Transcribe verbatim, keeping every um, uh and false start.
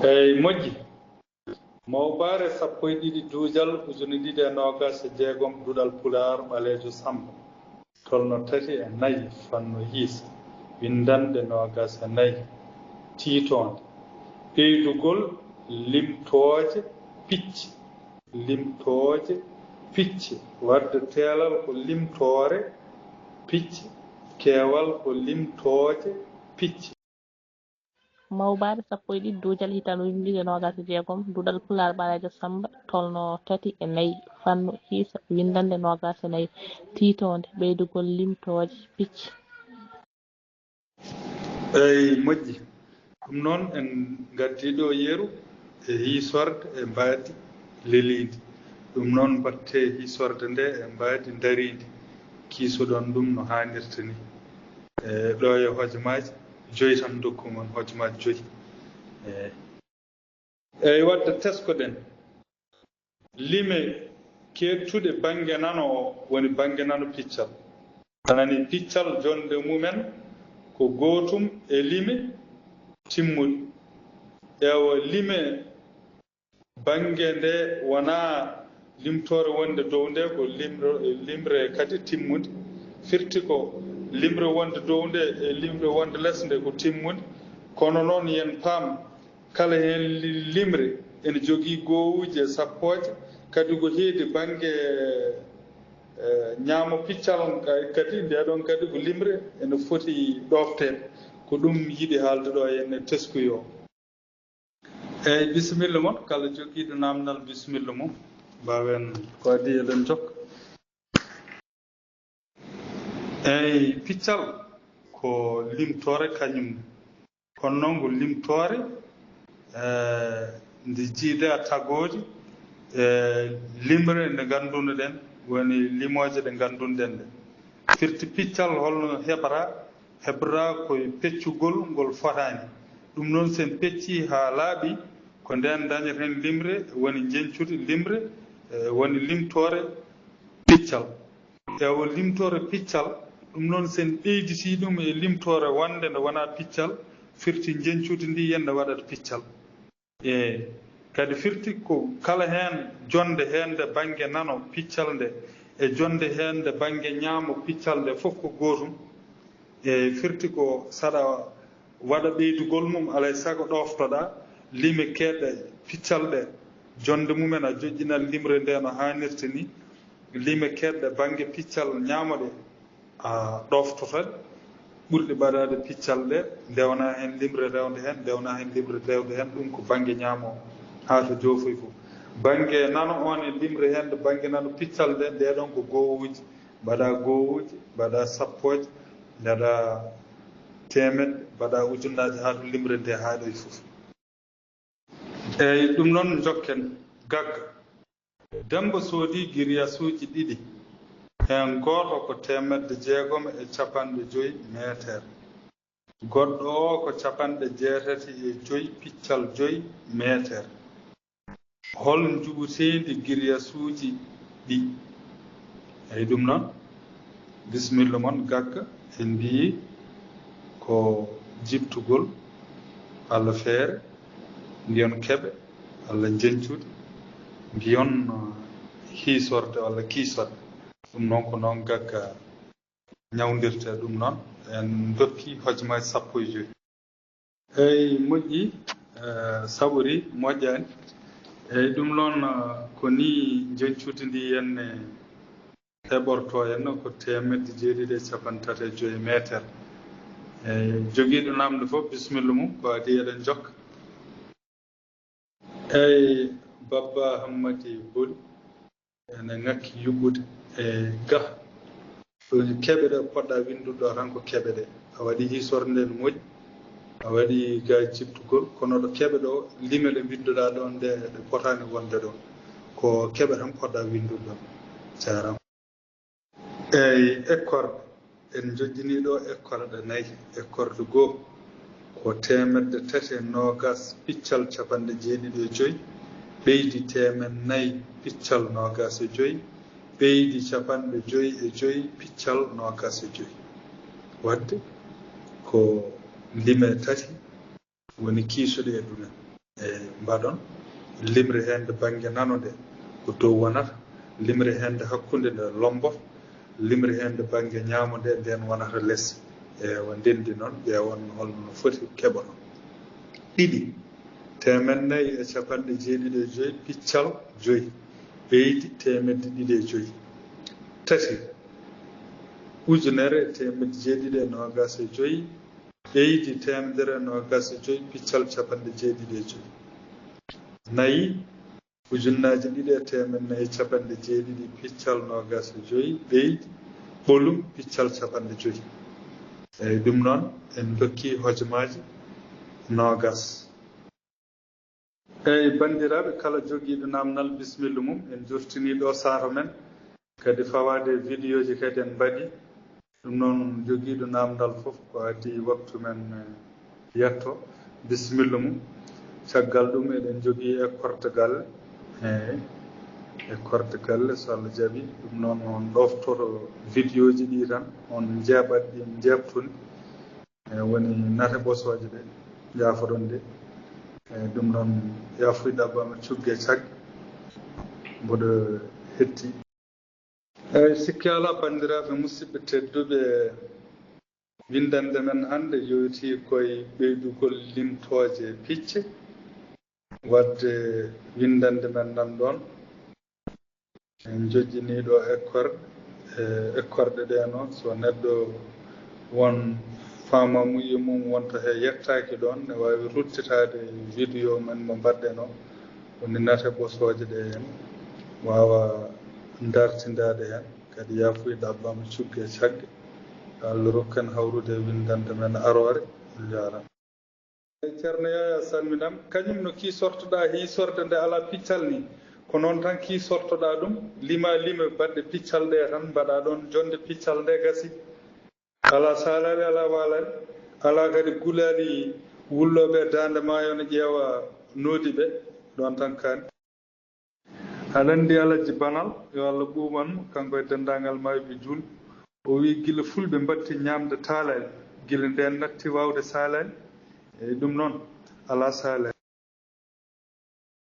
Eyi, moƴƴi. Mawbaare sappo e ɗiɗi duujal ujine ɗiɗi e noogaas e jeegom, duɗal Pulaar ɓaleejo Sammba, tolno tati e nayi, fannu hiisa, winndannde noogaas e nayi, tiitoonde, ɓeydugol limtooje picci, limtooje picci, waɗde teelal ko limtoore picci, keewal ko limtooje picci. Mawbaare sappo e ɗiɗi duujal hitaande ujine ɗiɗi e noogaas e jeegom, duɗal Pulaar ɓaleejo Sammba, tolno tati e nayi, fannu hiisa, winndannde noogaas e nayi, tiitoonde, ɓeydugol limtooje picci. Eyi, moƴƴi. Ɗum noon, en ngaddii ɗo yeru e hiisorde e mbaadi leliindi. Ɗum noon, mbaɗtee hiisorde nde e mbaadi ndariindi, kiisoɗon ɗum no haanirta ni. E ɗo e hojomaaji joyi tan, ndokku mon hojomaaji joyi. E Eyi, waɗde teskoɗen lime keedtuɗe bannge nano o, woni bannge nano piccal. A nani, piccal jonnde mumen ko gootum e lime timmuɗe. Ewa, lime bannge nde wonaa limtoore wonde dow nde, ko limre, limre kadi timmunde. Firti ko limre wonde dow nde e limre wonde les nde ko timmunde. Kono noon, yen paam, kala heen li-, limre ene jogii goowuuje e sappooje, kadi ko heedi bannge, eh, ñaamo piccal on ka-, kadi, nde ɗon kadi ko limre ene foti ɗoofteede. Ko ɗum yiɗi haalde ɗo e ene teskuyo. Eyi, bisimilla mon, kala jogiiɗo naamndal, bisimilla mum, mbaawen ko adii eɗen jokka. Eyi, piccal ko limtoore kañum. Kono noon ko limtoore, eh, nde jiida tagoodi, eh, limre nde ngannduno-ɗen, woni limooje ɗe ngannduno-ɗen ɗe. Firti piccal holno heɓra? Heɓra ko e peccugol ngol fotaani. Ɗum noon, so en peccii haa laaɓi, ko ndeen ndañeten limre, woni njeñcude limre, eh, woni limtoore piccal. Ewa, limtoore piccal, ɗum noon, so en ɓeyditii ɗum e limtoore wonde nde wonaa piccal, firti njeñcude ndi, yen nde waɗata piccal. Eyi, kadi firti ko kala heen jonnde heende bannge nano piccal nde e jonnde heende bannge ñaamo piccal nde, fof ko gootum. Eyi, firti ko saɗa waɗa ɓeydugol mum, alaa e sago ɗooftoɗaa lime keedɗe piccal ɗe, jonnde mumen a joƴƴinat limre nde no haanirta ni, lime keedɗe bannge piccal ñaamo ɗe, a ɗooftoto ɓurɗe ɓadaade piccal ɗe, ndewna heen limre rewde heen, ndewna heen limre rewde heen, ɗum ko bannge ñaamo haa to joofoy fof. Bannge nano on e limre heen, ɗo bannge nano piccal nde, nde ɗon ko goowuuji, mbaɗa goowuuji, mbaɗa sappooje, mbaɗa teemedde, mbaɗa ujunnaaje haa to limre nde haaɗoy fof. Eyi, ɗum noon njokken gagga. Demmba soodii giriyasuuji ɗiɗi, heen gooto ko teemedde jeegom e capanɗe joy meeter, goɗɗo oo ko capanɗe jeetati e joy piccal joy meeter. Hol njuɓuteendi giriyasuuji ɗi? Eyi, ɗum noon, bisimilla mon gagga, en mbiyi ko jiɓtugol walla feere, mbiyon keɓe walla njeñcude, mbiyon, uh, hiisorde walla kiisorde. Ɗum noon ko noon gagga ñawndirtee. Ɗum noon, en ndokki hojomaaji sappo e joy. Eyi, moƴƴi, eh, saɓori, moƴƴaani. Eyi, ɗum noon, eh, ko nii njeñcuuti ndi henne heɓortoo henne ko teemedde jeeɗiɗi e capanɗe tati e joy meeter. Eyi, jogiiɗo naamnde fof, bisimilla mum, ko adii eɗen jokka. Eyi, Babba Hammadi Boli. Ene ŋakki yuɓɓude e ga. Ɗum keɓe ɗe poɗɗa winndude ɗo tan ko keɓe ɗe. A waɗi hiisorde nde no moƴƴi. A waɗi ga jiɓtugol, kono ɗo keɓe ɗo, lime ɗe mbinnduɗa ɗon nde, ɗe potaani wonde ɗon. Ko keɓe tan poɗɗa winndude ɗon. Jaaraama. Eyi, ekkorde. En njoƴƴinii ɗo ekkorde nayi. Ekkorde goo ko teemedde tati e noogaas piccal capanɗe jeeɗiɗi e joy, ɓeydi teemen nayi piccal noogaas e joy, ɓeydi capanɗe joy e joy piccal noogaas e joy. Waɗde ko lime tati woni kiisuɗe e ɗumen. e mbaɗon. Limre heen nde bannge nano nde ko dow wonata, limre heen nde hakkunde nde lomboto, limre heen nde bannge ñaamo nde ndeen wonata les. Ewa, ndenndi noon, ƴeewon holno foti keɓoton. Ɗiɗi, teemedde nayi e capanɗe jeeɗiɗi e joy piccal joy, ɓeydi teemedde ɗiɗi e joy. Tati, ujunere e teemedde jeeɗiɗi e noogaas e joy, ɓeydi teemedere e noogaas e joy piccal capanɗe jeeɗiɗi e joy. Nayi, ujunnaaje ɗiɗi e teemedde nayi e capanɗe jeeɗiɗi piccal noogaas e joy, ɓeydi ɓolum piccal capanɗe joy. Eyi, ɗum noon, en ndokki hojomaaji noogaas. Eyi, banndiraaɓe, kala jogiiɗo naamnal, bisimilla mum. En njurtinii ɗo saato men, kadi fawaade e vidéo ji kadi en mbaɗi. Ɗum noon, jogiiɗo naamndal fof, ko adii waktu men, eh, yetto, bisimilla mum. Caggal ɗum, eɗen njogii écorde galle, eh, écorde galle, so Allah jaɓii. Ɗum noon, on ɗoftoto vidéo ji ɗi tan, on njeeɓat ɗi, njeeɓtun. Eh, woni nate ɓosooje ɗe, njaafoɗon de. Eh, ɗum noon, yaafuy ɗaɓɓaama cugge cagge, mboɗo hetti. Eyi, sikki alaa, banndiraaɓe musidɓe tedduɓe, winndannde men hannde yowitii koye ɓeydugol limtooje picce. Waɗde winndannde men nan ɗoon, en njojjinii ɗo écorde, e écorde ɗe noon, so neɗɗo won faamamuye mum wonta he yettaaki ɗoon, ne waawi ruttitaade vidéo men mo mbaɗɗen o, woni nate ɓosooje ɗe en waawa dartindaade heen. Kadi yaafuy ɗaɓɓaama cugge cagge. Yo Allah rokku en hawrude e winndannde men aroore. On njaaraama. Ceerno Yaya salminaama. Kañum no kii sortoɗaa hiisorde nde alaa piccal ni. Ko noon tan kii sortoɗaa ɗum, lima lime baɗɗe piccal ɗe tan, mbaɗa ɗoon jonnde piccal nde gasi. Alaa saalaali, alaa waalaali, alaa kadi gulaali wullooɓe e daande maayo no ƴeewa noodi ɓe, ɗoon tan kaani. Aɗa anndi Alhaji Banal, yo Allah ɓuuɓan mo, kanko e denndaangal maayɓe juulɓe. O wiyi gila fulɓe mbatti ñaamde taalaali, gila ndeen natti waawde saalaali. Eyi, ɗum noon, alaa saalaali.